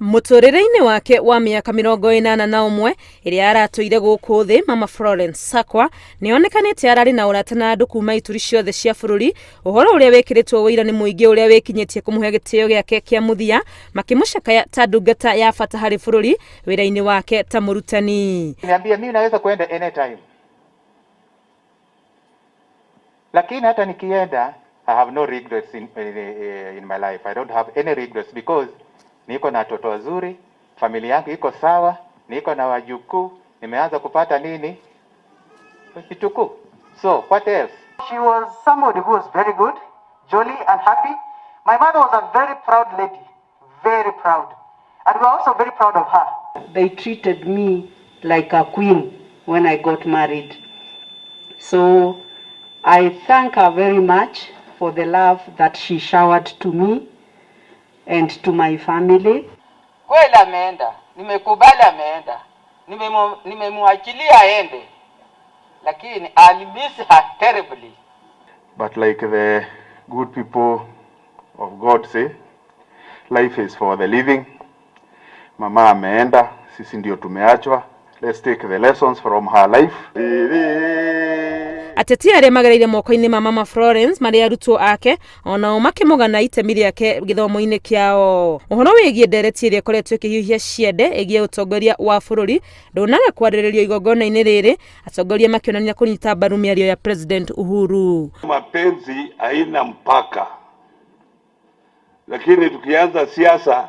Mũtũrĩre-inĩ wake wa mĩaka 81 ĩrĩa aratũire gũkũ thĩ, Mama Florence Sakwa nĩonekanĩte ararĩ na ũrata na andũ kuma ituri ciothe cia bũrũri, ũhoro ũrĩa wĩkĩrĩtwo ũira nĩ mũingĩ ũrĩa wĩkinyĩtie kũmũhe gĩtĩo gĩake kĩa mũthia, makĩmũcakaya ta ndungata ya bata harĩ bũrũri wĩra-inĩ wake ta mũrutani. Niambia mimi naweza kuenda anytime. Lakini hata nikienda I have no regrets in my life. I don't have any regrets because niko na watoto wazuri, familia yangu iko sawa, niko na wajukuu, nimeanza kupata nini? Vitukuu. So what else? She was somebody who was very good, jolly and happy. My mother was a very proud lady, very proud. And we were also very proud of her. They treated me like a queen when I got married. So I thank her very much for the love that she showered to me and to my family. Kweli ameenda, nimekubali ameenda, nimemwachilia aende, lakini I'll miss her terribly. But like the good people of God say, life is for the living. Mama ameenda, sisi ndio tumeachwa. Let's take the lessons from her life. Ateti arĩa magereire moko-inĩ ma Mama Florence marĩ arutwo ake onao makĩmũgana itemi rĩake gĩthomo-inĩ kĩao. Ũhoro wĩgiĩ ndereti ĩrĩa ĩkoretwo ĩkĩhiũhia ciande ĩgiĩ ũtongoria wa bũrũri ndũnaga kwarĩrĩrio igongona-inĩ rĩrĩ, atongoria makĩonania kũnyita mbaru mĩario ya President Uhuru. Mapenzi haina mpaka, lakini tukianza siasa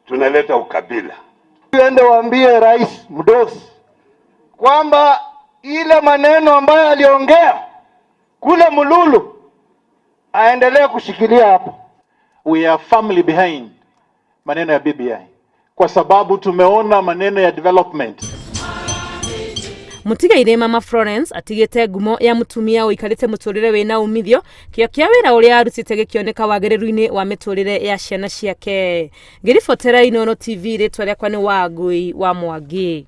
tunaleta ukabila. Tuende waambie Rais Mdosi kwamba ile maneno ambayo aliongea kule Mululu aendelee kushikilia hapo. We are firmly behind maneno ya BBI kwa sababu tumeona maneno ya development. Mũtigairĩ Mama Florence atigĩte ngumo ya mũtumia ũikarĩte mũtũrĩre wĩna umithio, kĩo kĩa wĩra ũrĩa arutĩte gĩkĩoneka wagĩrĩru-inĩ wa mĩtũrĩre ya ciana ciake. Ngĩribotera Inooro TV, rĩtwa rĩakwa nĩ Wangui wa Mwangi.